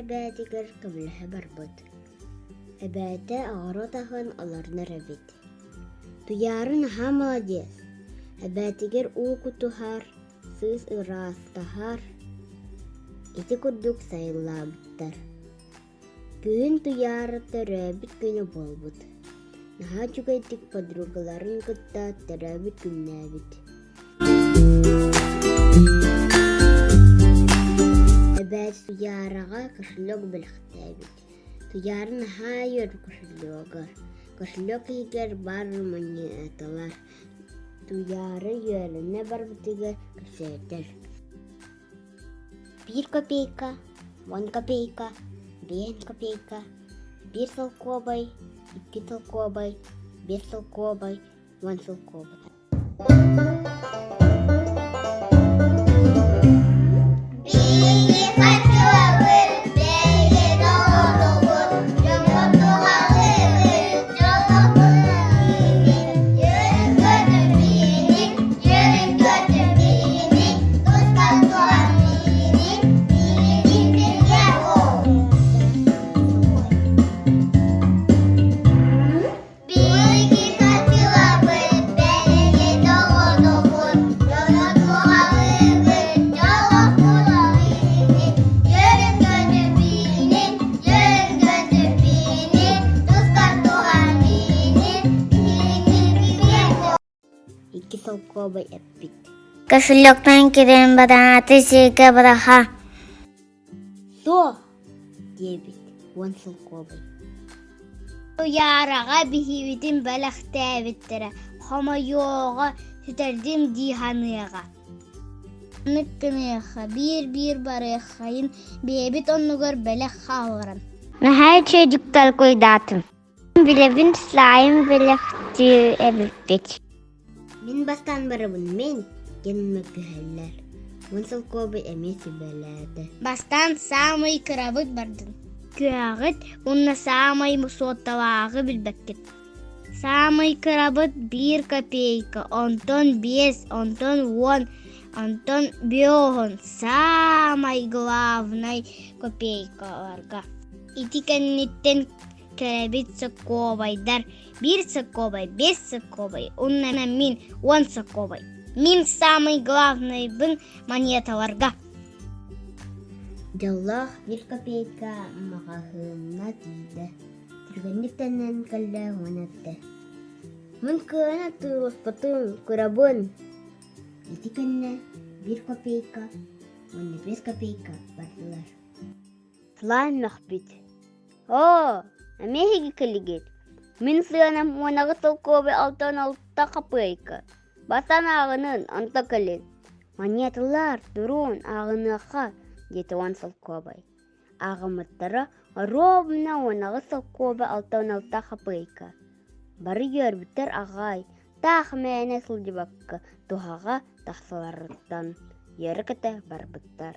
эбээтигэр көмөлөһө барбыт. Эбээтэ оҕуруот аһын олорунар эбит. Туйаара наһаа маладьыас, эбээтигэр уу кутуһар, сыыс ыраастаһар. Ити курдук сайыллаабыттар. Күһүн Туйаара төрөөбүт күнэ буолбут. Наһаа үчүгэйдик подругаларын кытта төрөөбүт күннээбит. Эбээт Туйаараҕа кошелек бэлэхтээбит. Туйаара наһаа үөр кошелегар. Кошелек иһигэр баар монеталар. Туйаара үөрэнэ барбытыгар кэпсээтэр. Биир копейка, уон копейка, биэс копейка, биир солкуобай, икки солкуобай, биэс солкуобай, уон солкуобай. Биһиги хаччылабыт, бэйэ доҕорубут, дьоммут туһалыыбыт, дьоллоохтун үөрүн-көтүн биһигини, үөрүн-көтүн биһигини, тустан туһан биһигини, биһигини бииргэ буол. Биһиги хаччылабыт, бэйэ доҕорубут, дьоно туһалыыбыт, дьоллоохтун үөрүн-көтүн биһигини, үөрүн-көтүн биһигини, тустан туһан биһигини, биһигини бииргэ буол. Икки солкуобай эппит. Кошелектан киирэн барааты сиргэ быраха. Суох, диэбит уон солкуобай. Туйаараҕа биһиибитин бэлэхтээбиттэрэ, хомойуоҕа сүтэрдим дии саныаҕа. Маннык гыныахха, биир-биир барыаххайын, бэйэбит оннугар бэлэх хаалларан. Наһаа үчүгэйдик толкуйдаатым. Билэбин слайм бэлэхтиир эбиппит. Мин бастаан барабын мин диэн мөккүһэллэр. Уон солкуобай эмиэ сүбэлээтэ. Бастаан саамай кырабыт бардын. Күөҕүт уонна саамай суотталааҕы билбэккит. Саамай кырабыт биир копейка, онтон биэс, онтон уон, онтон биоһун саамай главнай копейкаларга. Ити кэнниттэн Кэрэбит сокуобайдар биир сокуобай, биэс сокуобай, уонна мин уон сокуобай. Мин самый главныйбын монеталарга. Дьоллоох биир копейка маҕаһыыҥҥа тиийдэ. Түргэнник тэннэн кэллэ уонна эттэ: «Мин кыайан атыыласпатым, кырабын». Ити кэннэ биир копейка уонна биэс копейка бардылар. Сылаан мөхпүт: «Оо, эмиэ эһиги кэллигит? Мин сыанам уонаҕы солкуобай алтан алта хапыайка. Бастаан ааҕынын, онто кэлин. Монеталар, туруун, ааҕыныахха» диэтэ уон солкуобай. Ааҕыммыттара оруобуна уонаҕы солкуобай алтан алта хапыайка. Бары үөрбүттэр аҕай, таах мээнэ сылдьыбакка туһаҕа тахсаларыттан үөрэ-көтө барбыттар.